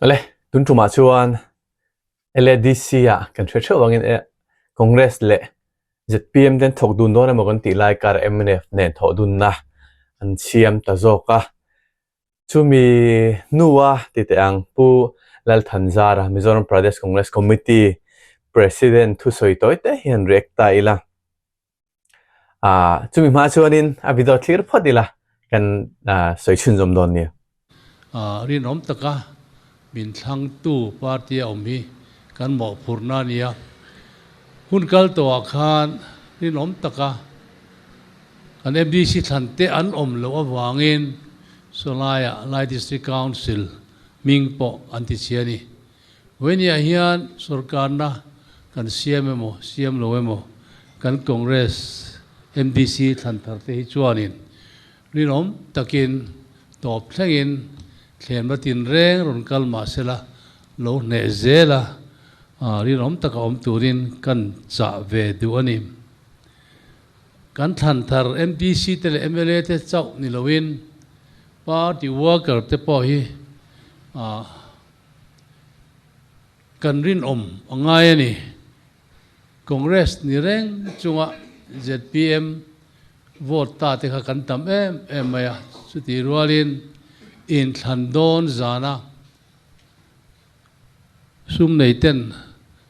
Awle, tun tumah chuan LADC ah kan hre theuh angin Congress leh zpm ten thawk dun dawn emaw kan tih lai kar mnf nen thawh dunna an siam ta zawk a. Chumi hnua ti teh ang Pu Lalthanzara, Mizoram Pradesh Congress Committee President thusawi tawi te hian react ta ila. Aaa chumi hma chuanin a video thlir phawt ila kan sawi chhunzawm dawn nia. Rinawm taka min thlangtu party a awm hi kan mawhphurhna a nia. Hun kal tawhah khan rinawm taka kan MDC thlan te an awm loh avangin sawlaiah Lai District Council hming pawh an ti chhia a ni. Vawinia hian sorkarna kan siam emaw siam lo emaw kan Congress MDC thlan thar te hi chuanin rinawm takin tawp thlengin thlenna tinreng rawn kal mah sela lo hneh zel a, rinawm taka awm turin kan chah ve duh a ni. Kan thlan thar MDC te leh mla te chauh ni loin party worker te pawh hi Kan rinawm a ngai a ni. Congress ni reng chunga zpm vote ta te kha kan tam em em mai a, chutih rualin inthlan dawn zana sum nei ten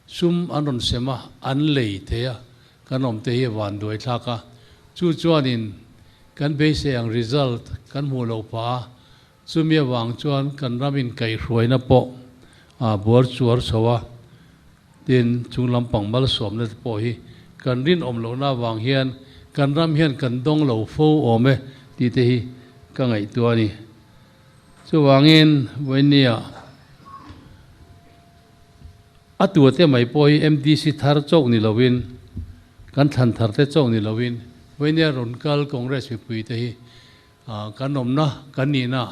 sum an rawn sem a, an lei thei a, kan awm te hi a van duai thlak a, chu chuanin kan beisei ang result kan hmuh loh phah a, Chumi avang chuan kan ram inkaihhruaina pawh a buar chuar chho a, tin, chung lampang malsawmna te pawh hi kan rinawm lohna avang hian kan ram hian kan dawng lo fo awm e tih te hi ka ngaihtuah a ni. Chuvangin vawinia a tuate mai pawh hi MDC thar chauh ni loin, kan thlan thar te chauh ni loin vawinia rawn kal Congress mipui te hi Kan awmna kan nihna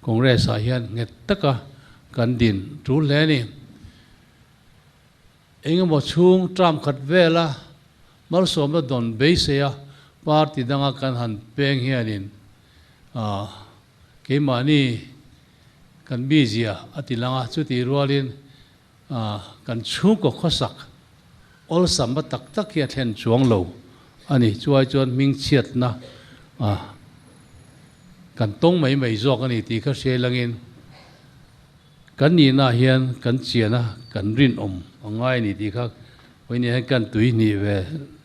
Congress ah hian nghet taka kan din tul hle a ni. Engemaw chhung term khat vela malsawmna dawn beisei a party danga kan han peng hianin keimahni kan mizia a ti lang a, chutih rualin kan chhungkaw khawsak awlsam a tak tak hi a thlen chuang lo a ni. Chuai chuan hmingchhiatna kan tawng mai mai zawk a ni tih kha hriai langin kan nihnaah hian kan chian a, kan rinawm a ngai a ni tih kha vawiin hian kan tui hnih ve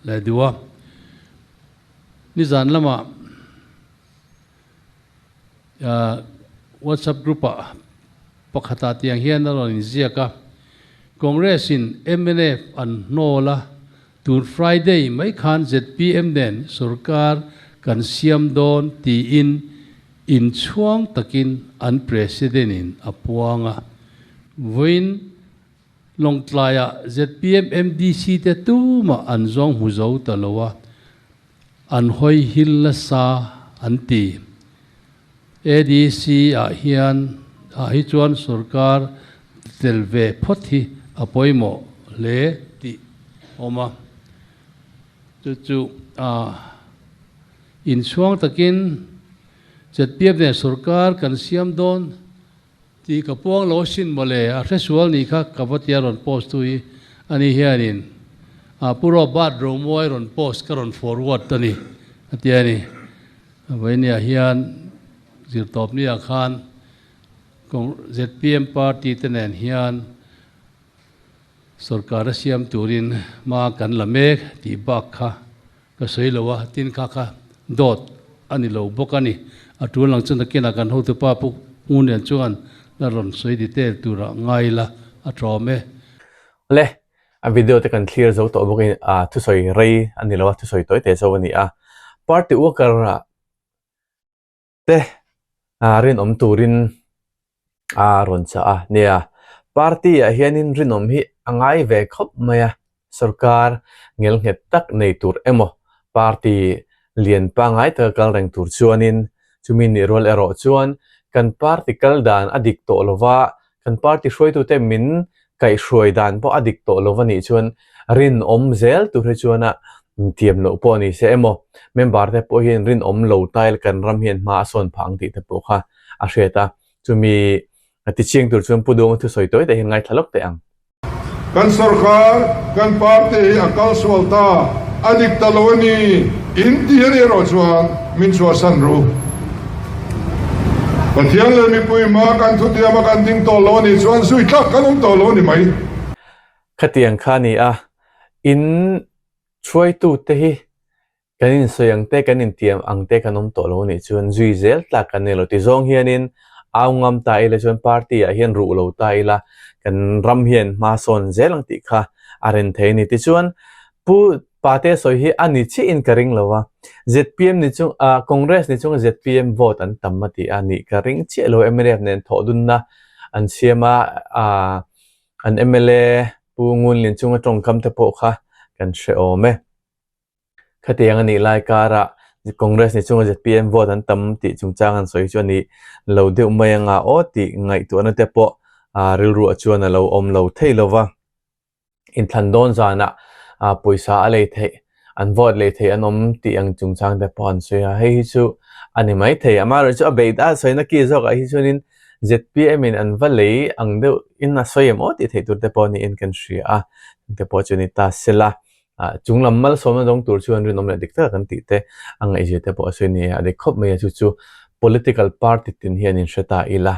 leh duh a. Nizan lamah WhatsApp group ah pakhatah tiang hian a rawn inziak a, Congress in mnf an hnawl a, tun Friday mai khan zpm nen sorkar kan siam dawn tiin inchhuang takin an President in a puang a. Vawiin Lawngtlaiah zpm MDC te tumah an zawng hmu zo ta lo a, An hawi hil nasa an ti. ADC ah hian ah hi chuan sorkar tel ve phawt hi a pawimawh hle tih a awm a. Chu chu inchhuang takin zpm nen sorkar kan siam dawn tih ka puang lo asin mawle, a hresual nih kha ka va tia rawn post tu hi a ni hianin a Pu Robert Romuai rawn post ka rawn forward a ni a ti a ni. Vawinia hian zirtawpniah khan zpm party te nen hian sorkar a siam turin hma kan la mek tih bak kha Ka sawi lo a, tin kha kha dawt a ni lo bawk a ni. A tul ang chu nakinah kan hotupa Pu Ngunlian chuan la rawn sawi detail turah ngai ila a tlawm e. Le, a video te kan thlir zo tawh bawkin a thusawi rei a ni lo a, thusawi tawi teh zo a ni a. Party worker ah te rinawm turin a rawn chah a nia. Party ah hianin rinawm hi a ngai ve khawp mai a, sorkar ngelnghet tak nei tur emaw party lian pangngai taka kal reng tur chuanin chumi nih rual erawh chuan kan party kal dan a dik tawh lova Kan party hruaitute min kaihhruai dan pawh a dik tawh lo a nih chuan rinawm zel tur hi chuan a tiam loh pawh a ni se emaw member te pawh hian rinawm lo ta ila kan ram hian hma a sawn phah ang tih te pawh kha a hriat a. Chumi A ti chiang tur chuan Pu Duanga thusawi tawi teh hian ngaithla lawk teh ang. Kan sorkar, kan party hi a kal sual ta, a dik ta lo a ni, in ti a nih erawh chuan min chhuahsan ru. Pathian leh mipui hma kan thutiam a kan ding tawh lo a nih chuan zui tlak kan awm tawh lo a ni mai. Khatiang kha a ni a, in hruaitute hi Kan insawi ang te, kan intiam ang te kan awm tawh lo anih chuan zui zel tlak kan nei lo ti zawng hianin au ngam ta ila chuan party ah hian ruh lo ta ila kan ram hian hma sawn zel ang tih kha a ren thei a ni. Tichuan Pu Pate sawi hi a ni chiahin ka ring lo a, zpm ni chung ah Congress ni chunga zpm vote an tam a tih a nih ka ring chiah lo mnf nen thawh dunna an siam a ah an mla Pu Ngunlin chunga tawngkam te pawh kha kan hre awm e. Khatiang a nih lai karah Congress ni chunga zpm vote an tam tih chungchang an sawi chu a ni lo deuh mai anga aw tih ngaihtuahna te pawh rilruah chuan a lo awm lo thei lo va. Inthlan dawn zanah pawisa a lei theih, an vote lei theih an awm tih ang chungchang te pawh an sawi a, hei hi chu a ni mai thei. Amaherawhchu a beih a sawina ki zawkah hi chuanin zpm in an va lei ang deuh in a sawi em aw tih theih tur te pawh niin kan hria a, te pawh chu ni ta sela. Ah chung lam malsawmna dawng tur chuan rinawm leh dik taka kan tih te a ngaihzia te pawh a sawi nia a dik khawp mai a chu chu political party tin hian in hre ta ila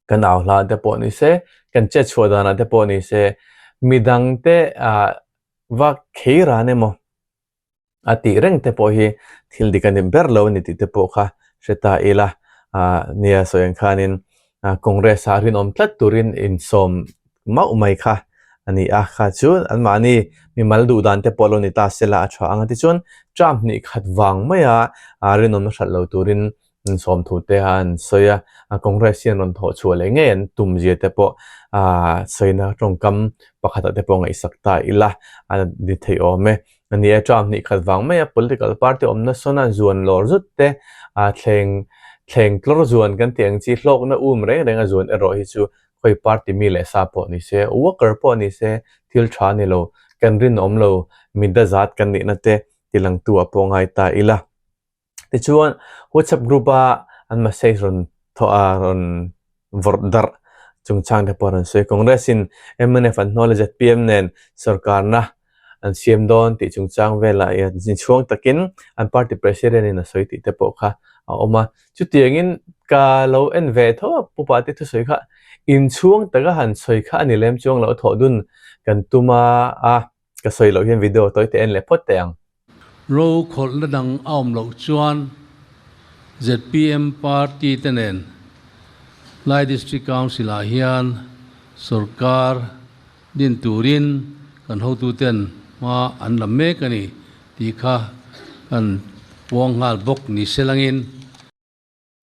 kan au hla te pawh ni se kan chet chhuah danah te pawh ni se midang te ah va khei ran emaw a tih reng te pawh hi thil dik a ni ber lo a ni tih te pawh kha hre ta ila ah nia sawi ang khanin Congress ah rinawm tlat turin insawm mauh mai kha a ni a, kha chu anmahni mimal duh dan te pawh lo ni ta se la a tha ang a tichuan term hnih khat vang maia rinawmna hralh lo turin insawm thu te a an sawi a, Congress hian rawn thawh chhuah leh ngei an tum zia te pawh sawina tawngkam pakhatah te pawh ngaihsak ta ila a ni thei awm e. A ni a, term hnih khat vang maia political party awmna sawna zuan lawr zut te, thleng thleng tlawr zuan kan tih ang chi hlawkna um reng reng a zuan erawh hi chu khawi party mi leh sa pawh ni se, worker pawh ni se thil tha ni lo, kan rinawm lo, mida zat kan nihna te tilangtu ah pawh ngai ta ila. Tichuan WhatsApp group a an message rawn thawh a rawn vawrh darh chungchang te pawh a rawn sawi. Congress in mnf an hnawl a zpm nen sorkarna an siam dawn tih chungchang velah inchhuang takin an party president in a sawi tih te pawh kha a awm a. Chutiangin ka lo en ve tho a Pu Pate thusawi kha inchhuang taka han sawi kha a ni lem chuang lo a thawh dun kan tum a a. Ka sawi loh hian video tawi te en leh phawt teh ang. Ro khawlhna dang a awm loh chuan zpm party te nen Lai District Council ah hian sorkar din turin kan hotuten hma an la mek a ni tih kha kan puang nghal bawk ni se langin.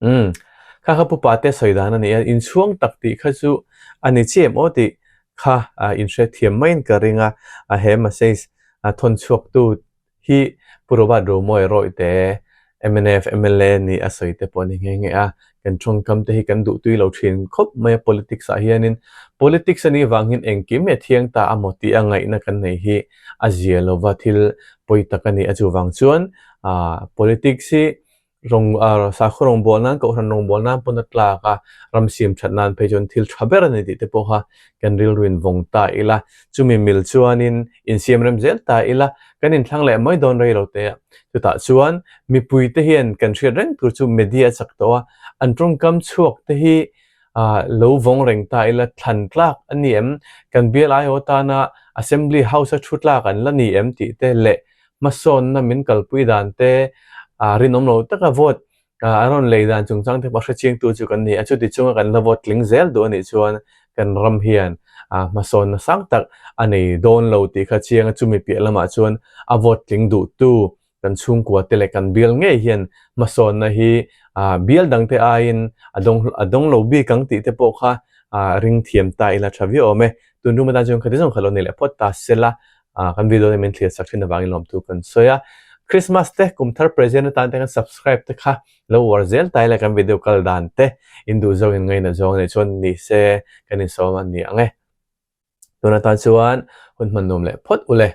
Umm. Kha kha pupa te sawi dan a ni a, inchhuang tak tih kha chu a ni chiah em aw tih kha inhrethiam maiin ka ring a, he message thawn chhuaktu hi Pu Robert Romawi Rawihte mnf mla nih a sawi te pawh a ni nghe nghe a, kan tawngkam te hi kan duh tui lo thin khawp mai a politics ah hianin politics a nih vang hian engkim hi a thiang ta a maw tih a ngaihna kan nei hi a zia lova thil pawi tak a ni a chuvang chuan politics hi Rawng sakhaw rawngbâwl nân, kohhran rawngbâwl nân pawn a tlâk a, ram siam ṭhat nân phei chuan thil ṭha ber a ni tih te pawh kha kan rilru in vawng ta ila. Chumi mil chuanin insiam rem zel ta ila, kan inthlang leh mai dawn rei lo te a. Chutah chuan mipuite hian kan hriat reng tur chu media a chak tawh a, an ṭawngkam chhuak te hi lo vawng reng ta ila thlan tlâk a ni em? Kan bial aiawh tana Assembly House-a thu tlâk an la ni em tih te leh hmasawnna min kalpui dan te rinawm lo taka vote an rawn lei dan chungchang te pawh hrechiangtu chu kan ni a, chuti chunga kan la vote tling zel duh a nih chuan kan ram hian hmasawnna sang tak a nei dawn lo tih kha chiang a, chumi piah lamah chuan a vote tling duhtu kan chhungkua te leh kan bial ngei hian hmasawnna hi bial dangte aiin a dawng a dawng lo bik ang tih te pawh kha ring thiam ta ila tha viau awm e. Tun rum atan chuan khati zawng kha lo nei leh phawt ta sela kan video te min thlir sak thin avangin lawmtu kan sawi a. Christmas te kum thar present atan te kan subscribe te kha lo uar zel ta ila kan video kal dan te in duh zawng in ngaina zawng anih chuan ni se kan insawm a ni ang e. Tun atan chuan hun hman nuam leh phawt ule.